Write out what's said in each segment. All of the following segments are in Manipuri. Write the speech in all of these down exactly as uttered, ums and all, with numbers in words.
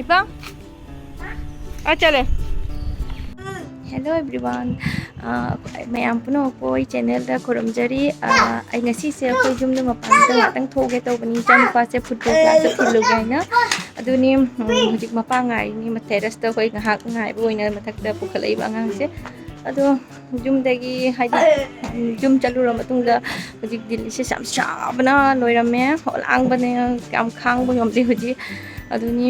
ꯏꯄꯥ? ꯑꯥ, ꯆꯠꯂꯦ꯫ Hello everyone. ꯑꯥ, ꯃꯌꯥꯝ ꯄꯨꯝꯅꯃꯛꯄꯨ ꯑꯩ channelꯗ ꯈꯨꯔꯨꯝꯖꯔꯤ꯫ ꯑꯥ, ꯑꯩ ꯉꯁꯤꯁꯦ ꯑꯩꯈꯣꯏ ꯌꯨꯝꯗ ꯃꯄꯥꯟꯗ ꯉꯥꯛꯇꯪ ꯊꯣꯛꯎꯒꯦ ꯇꯧꯕꯅꯤ, ꯏꯆꯥꯅꯨꯄꯥꯁꯦ football classꯇ ꯊꯤꯜꯂꯨꯒꯦ ꯍꯥꯏꯅ꯫ ꯑꯗꯨꯅꯤ, ꯎꯝ, ꯍꯧꯖꯤꯛ ꯃꯄꯥ ꯉꯥꯏꯔꯤꯅꯤ, terraceꯇ ꯑꯩꯈꯣꯏ ꯉꯥꯏꯍꯥꯛ ꯉꯥꯏꯕ ꯑꯣꯏꯅ ꯃꯊꯛꯇ ꯄꯨꯈꯠꯂꯛꯏꯕ ꯑꯉꯥꯡꯁꯦ꯫ ꯑꯗꯣ ꯌꯨꯝꯗꯒꯤ, ꯍꯥꯏꯗꯤ, ꯎꯝ, ꯌꯨꯝ ꯆꯠꯂꯨꯔ ꯃꯇꯨꯡꯗ ꯍꯧꯖꯤꯛ ꯗꯤꯜꯂꯤꯁꯦ ꯌꯥꯝ ꯁꯥꯕꯅ ꯂꯣꯏꯔꯝꯃꯦ, ꯑꯣꯂꯥꯡꯕꯅꯦ, ꯌꯥꯝ ꯈꯥꯡꯕ ꯉꯝꯗꯦ ꯍꯧꯖꯤꯛ꯫ ꯑꯗꯨꯅꯤ,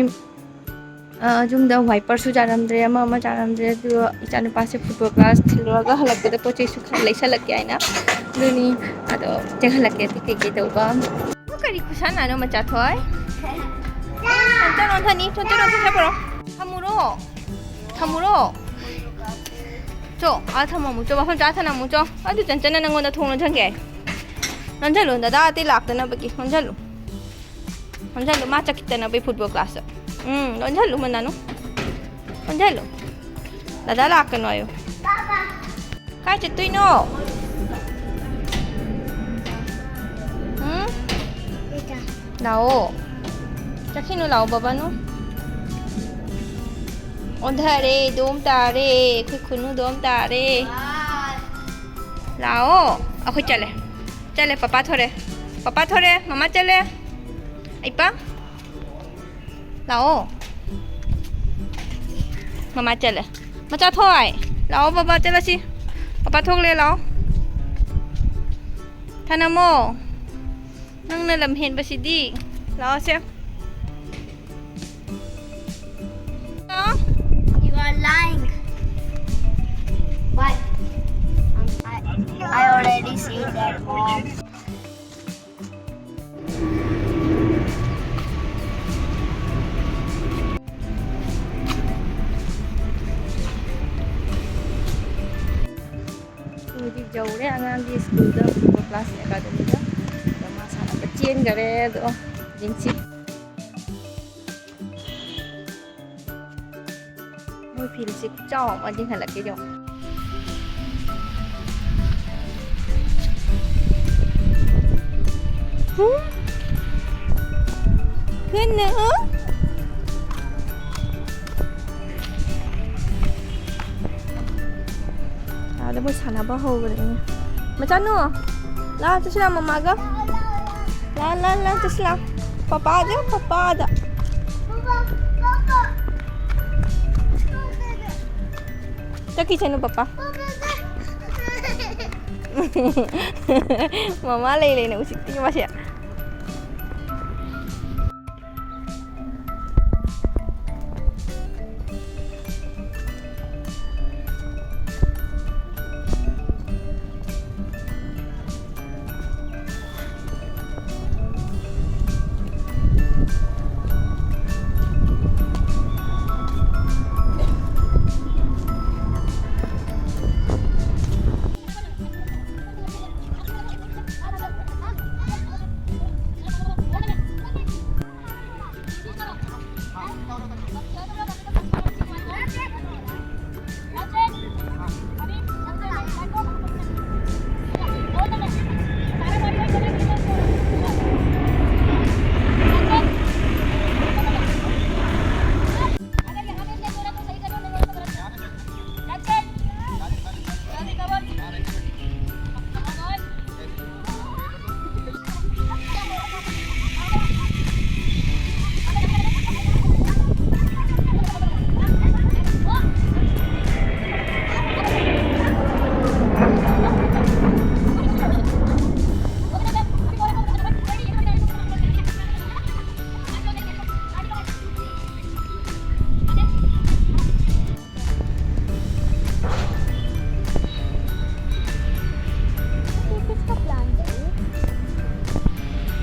ꯑ, ꯌꯨꯝꯗ wiperꯁꯨ ꯆꯥꯔꯝꯗ꯭ꯔꯦ, ꯑꯃ ꯑꯃ ꯆꯥꯔꯝꯗ꯭ꯔꯦ꯫ ꯑꯗꯨꯒ ꯏꯆꯥꯅꯨꯄꯥꯁꯦ football class ꯊꯤꯜꯂꯨꯔꯒ ꯍꯜꯂꯛꯄꯗ ꯄꯣꯠ ꯆꯩꯁꯨ ꯈꯔ ꯂꯩꯁꯜꯂꯛꯀꯦ ꯍꯥꯏꯅ꯫ ꯑꯗꯨꯅꯤ, ꯑꯗꯣ ꯆꯦꯟꯍꯜꯂꯛꯀꯦ ꯑꯗꯨ ꯀꯩꯀꯩ ꯇꯧꯕ꯫ ꯀꯔꯤ ꯈꯨꯁꯥꯟꯅꯅꯣ, ꯃꯆꯥ ꯊꯣꯏ? ꯆꯟꯆꯟ ꯑꯣꯟꯊꯅꯤ, ꯆꯟꯆꯟ ꯑꯣꯟꯊꯣꯛꯈ꯭ꯔꯣ꯫ ꯊꯝꯃꯨꯔꯣ? ꯊꯝꯃꯨꯔꯣ? ꯆꯣ, ꯑꯥ ꯊꯝꯃꯝꯃꯨ ꯆꯣ, ꯃꯐꯝ ꯆꯥ ꯊꯝꯃꯝꯃꯨ ꯆꯣ꯫ ꯑꯗꯨ ꯆꯟꯆꯟꯅ ꯅꯪꯉꯣꯟꯗ ꯊꯣꯡ ꯂꯣꯟꯁꯟꯒꯦ ꯍꯥꯏ꯫ ꯂꯣꯟꯁꯜꯂꯨ, ꯗꯗꯥ ꯑꯇꯩ ꯂꯥꯛꯇꯅꯕꯒꯤ ꯂꯣꯟꯁꯜꯂꯨ꯫ ꯂꯣꯟꯁꯜꯂꯨ, ꯃꯥ ꯆꯠꯈꯤꯗꯅꯕꯒꯤ football classꯇ꯫ ꯎꯝ, ꯂꯣꯟꯁꯜꯂꯨ, ꯃꯅꯥꯅꯨ꯫ ꯂꯣꯟꯁꯜꯂꯨ꯫ ꯗꯗꯥ ꯂꯥꯛꯀꯅꯣ ꯍꯥꯏꯌꯨ꯫ ꯀꯥꯏ ꯆꯠꯇꯣꯏꯅꯣ? ꯎꯝ? ꯂꯥꯛꯑꯣ꯫ ꯆꯠꯈꯤꯅꯨ, ꯂꯥꯛꯑꯣ, ꯕꯕꯥꯅꯨ꯫ ꯑꯣꯟꯊꯔꯦ, ꯗꯣꯝ ꯇꯥꯔꯦ, ꯑꯩꯈꯣꯏ ꯈꯨꯅꯨ ꯗꯣꯝ ꯇꯥꯔꯦ꯫ ꯂꯥꯛꯑꯣ, ꯑꯩꯈꯣꯏ ꯆꯠꯂꯦ꯫ ꯆꯠꯂꯦ, ꯄꯄꯥ ꯊꯣꯔꯦ꯫ ꯄꯄꯥ ꯊꯣꯔꯦ, ꯃꯃꯥ ꯆꯠꯂꯦ꯫ ꯏꯄꯥ, ꯂꯥꯛꯑꯣ꯫ ꯃꯃꯥ ꯆꯠꯂꯦ꯫ ꯃꯆꯥ ꯊꯣꯏ, ꯂꯥꯛꯑꯣ, ꯕꯕꯥ ꯆꯠꯂꯁꯤ꯫ ꯄꯄꯥ ꯊꯣꯛꯂꯦ, ꯂꯥꯛꯑꯣ꯫ ꯊꯅꯝꯃꯣ꯫ ꯅꯪꯅ ꯂꯝ ꯍꯦꯟꯕꯁꯤꯗꯤ꯫ ꯂꯥꯛꯑꯣꯁꯦ꯫ ꯂꯥꯛꯑꯣ꯫ You are lying. Why? I, I already see that, Mom. ꯍꯧꯖꯤꯛ ꯌꯧꯔꯦ ꯑꯉꯥꯡꯒꯤ ꯁ꯭ꯀꯨꯜꯗ, football class academyꯗ꯫ ꯑꯗꯣ ꯃꯥ ꯁꯥꯟꯅꯕ ꯆꯦꯟꯈꯔꯦ꯫ ꯑꯗꯣ ꯌꯦꯡꯁꯤ꯫ ꯃꯣꯏ fieldꯁꯦ ꯈꯨꯆꯥꯎ ꯑꯃ ꯌꯦꯡꯍꯜꯂꯛꯀꯦ ꯌꯦꯡꯉꯣ꯫ ꯍꯨꯝ? ꯀꯟꯅ? ꯃꯣꯏ ꯁꯥꯟꯅꯕ ꯍꯧꯈ꯭ꯔꯦꯅꯦ꯫ ꯃꯆꯥꯅꯨ, ꯂꯥꯛꯑꯣ ꯆꯠꯁꯤ ꯂꯥꯛꯑꯣ ꯃꯃꯥꯒ꯫ ꯂꯥꯛꯑꯣ, ꯂꯥꯛꯑꯣ, ꯂꯥꯛꯑꯣ, ꯆꯠꯁꯤ ꯂꯥꯛꯑꯣ꯫ ꯄꯄꯥꯗ, ꯄꯄꯥꯗ꯫ ꯆꯠꯈꯤꯁꯅꯨ ꯄꯄꯥ꯫ ꯃꯃꯥ ꯂꯩ ꯂꯩꯅ ꯎꯁꯤꯠꯇꯦ ꯃꯥꯁꯦ꯫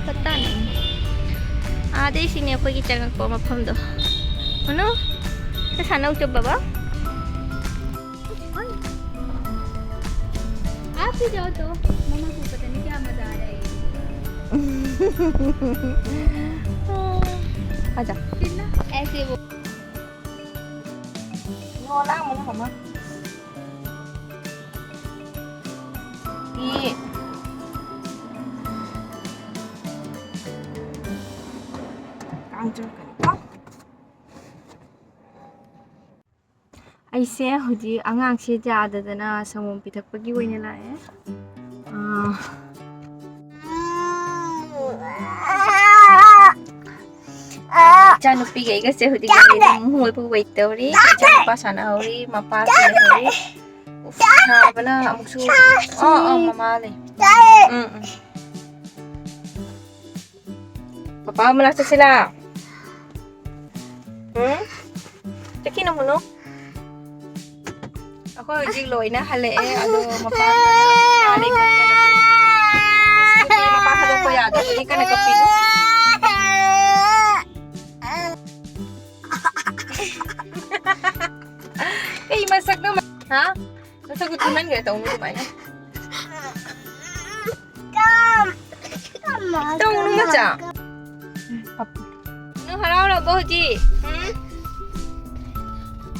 ꯄꯇꯥꯅꯤ꯫ ꯑꯥꯗꯩ ꯁꯤꯅꯦ ꯑꯩꯈꯣꯏꯒꯤ ꯆꯪꯉꯛꯄ ꯃꯐꯝꯗꯣ꯫ ꯃꯅꯨ, ꯁꯥꯟꯅꯧ ꯆꯣ ꯕꯕꯥ꯫ आप भी जाओ तो, मम्मा को पता नहीं क्या मजा आ रहा है। आजा। कितना ऐसे वो। ꯅꯣ, ꯂꯥꯡꯕꯅ ꯍꯧꯅ꯫ ꯏ꯫ ꯀꯥꯡ ꯆꯪꯉꯛꯀꯅꯤꯀꯣ꯫ ꯑꯩꯁꯦ ꯍꯧꯖꯤꯛ ꯑꯉꯥꯡꯁꯦ ꯌꯥꯗꯗꯅ ꯁꯪꯒꯣꯝ ꯄꯤꯊꯛꯄꯒꯤ ꯑꯣꯏꯅ ꯂꯥꯛꯑꯦ꯫ ꯑꯥ, ꯏꯆꯥꯅꯨꯄꯤꯒ ꯑꯩꯒꯁꯦ ꯍꯧꯖꯤꯛ ꯒꯥꯔꯤꯗ ꯑꯃꯨꯛ ꯃꯣꯏꯕꯨ wait ꯇꯧꯔꯤ꯫ ꯏꯆꯥꯅꯨꯄꯥ ꯁꯥꯟꯅꯍꯧꯔꯤ, ꯃꯄꯥꯁꯨ ꯂꯩꯍꯧꯔꯤ꯫ ꯎꯐ, ꯁꯥꯕꯅ ꯑꯃꯨꯛꯁꯨ, ꯑꯥ, ꯑꯥ, ꯃꯃꯥ ꯂꯩ꯫ ꯎꯝ, ꯎꯝ꯫ ꯄꯄꯥ ꯃꯅꯥꯛ ꯆꯠꯁꯤꯂꯥ? ꯎꯝ? ꯆꯠꯈꯤꯅꯨ, ꯃꯨꯅꯨ꯫ ꯑꯩꯈꯣꯏ ꯍꯧꯖꯤꯛ ꯂꯣꯏꯅ ꯍꯜꯂꯛꯑꯦ, ꯑꯗꯣ ꯃꯄꯥ ꯃꯥ ꯂꯩꯕ ꯀꯟꯅ ꯀꯞꯄꯤ꯫ ꯃꯄꯥ ꯊꯥꯗꯣꯛꯄ ꯌꯥꯗꯕꯒꯤ ꯀꯟꯅ ꯀꯞꯄꯤꯅꯣ꯫ ꯀꯩ ꯃꯁꯛꯅꯣ ꯃꯥ-, ꯍꯥ? ꯃꯁꯛꯇꯨ ꯊꯤꯃꯟꯈ꯭ꯔꯦ, ꯇꯧꯅꯨ ꯑꯗꯨꯃꯥꯏꯅ꯫ ꯇꯧꯅꯨ ꯃꯆꯥ꯫ ꯅꯪ ꯍꯔꯥꯎꯔꯕꯣ ꯍꯧꯖꯤꯛ? ꯎꯝ?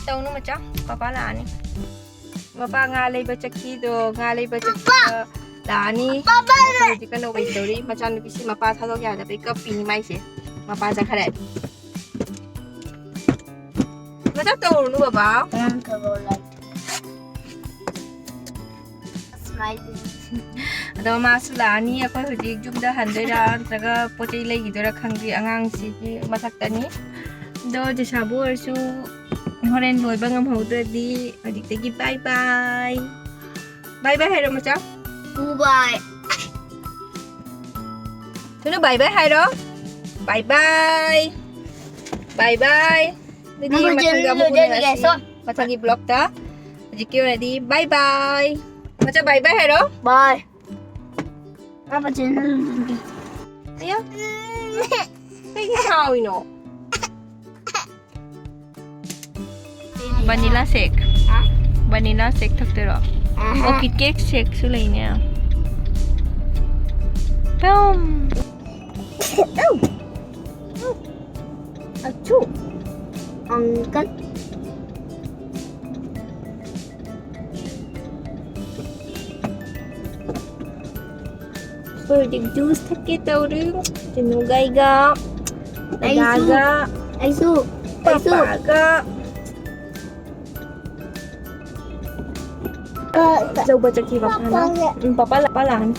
ꯇꯧꯅꯨ ꯃꯆꯥ, ꯄꯄꯥ ꯂꯥꯛꯑꯅꯤ꯫ ꯃꯄꯥ ꯉꯥ ꯂꯩꯕ ꯆꯠꯈꯤꯗꯣ, ꯉꯥ ꯂꯩꯕ ꯆꯠꯈꯤꯗꯣ ꯂꯥꯛꯑꯅꯤ꯫ ꯄꯄꯥ! ꯍꯧꯖꯤꯛ ꯀꯟꯅ wait ꯇꯧꯔꯤ꯫ ꯃꯆꯥꯅꯨꯄꯤꯁꯤ ꯃꯄꯥ ꯊꯥꯗꯣꯛ ꯌꯥꯗꯕꯩ ꯀꯞꯄꯤꯅꯤ ꯃꯥꯏꯁꯦ꯫ ꯃꯄꯥ ꯆꯠꯈ꯭ꯔꯦ꯫ ꯃꯆꯥ ꯇꯧꯔꯨꯅꯨ ꯕꯕꯥ꯫ Turn the light. Smile. ꯑꯗꯣ ꯃꯥꯁꯨ ꯂꯥꯛꯑꯅꯤ꯫ ꯑꯩꯈꯣꯏ ꯍꯧꯖꯤꯛ ꯌꯨꯝꯗ ꯍꯟꯗꯣꯏꯔꯥ ꯅꯠꯇ꯭ꯔꯒ ꯄꯣꯠ ꯆꯩ ꯂꯩꯈꯤꯗꯣꯏꯔꯥ ꯈꯪꯗꯦ꯫ ꯑꯉꯥꯡꯁꯤꯒꯤ ꯃꯊꯛꯇꯅꯤ꯫ ꯑꯗꯣ ꯖꯤꯁꯥꯕꯨ ꯑꯣꯏꯔꯁꯨ ꯍꯣꯔꯦꯟ ꯂꯣꯏꯕ ꯉꯝꯍꯧꯗ꯭ꯔꯗꯤ ꯍꯧꯖꯤꯛꯇꯒꯤ bye bye꯫ Bye bye ꯍꯥꯏꯔꯣ ꯃꯆꯥ꯫ Bye bye. ꯊꯨꯅ bye bye ꯍꯥꯏꯔꯣ꯫ Bye bye. Bye bye. ꯑꯗꯨꯗꯤ ꯅꯪꯕꯨ ꯃꯊꯪꯗ ꯑꯃꯨꯛ ꯆꯦꯟ-, ꯎꯅꯔꯁꯤ꯫ ꯆꯦꯟꯒꯦꯁꯣ꯫ ꯃꯊꯪꯒꯤ vlogꯇ꯫ ꯍꯧꯖꯤꯛꯀꯤ ꯑꯣꯏꯅꯗꯤ bye bye꯫ ꯃꯆꯥ bye bye ꯍꯥꯏꯔꯣ꯫ Bye. ꯄꯥꯄꯥ ꯆꯦꯟ-, ꯑꯌꯥ꯫ ꯀꯩꯒꯤ ꯁꯥꯎꯔꯤꯅꯣ? Vanilla shake꯫ ꯍꯥ? Vanilla shake ꯊꯛꯇꯣꯏꯔꯣ? ꯑꯍꯥ꯫ ꯑꯣ, KitKat shakeꯁꯨ ꯂꯩꯅꯦ꯫ ꯄꯝ! ꯑꯆꯨ! Uncle꯫ ꯑꯩꯈꯣꯏ ꯍꯧꯖꯤꯛ juice ꯊꯛꯀꯦ ꯇꯧꯔꯤ꯫ ꯆꯅꯨꯒ ꯑꯩꯒ, ꯑꯩꯁꯨ, ꯗꯗꯥꯒ, ꯑꯩꯁꯨ, ꯑꯩꯁꯨ꯫ ꯄꯥꯄꯥꯒ꯫ ꯂꯧꯕ ꯆꯠꯈꯤꯕ ꯐꯥꯅ꯫ ꯎꯝ, ꯄꯥꯄꯥ ꯂꯥꯛꯑꯅꯤ꯫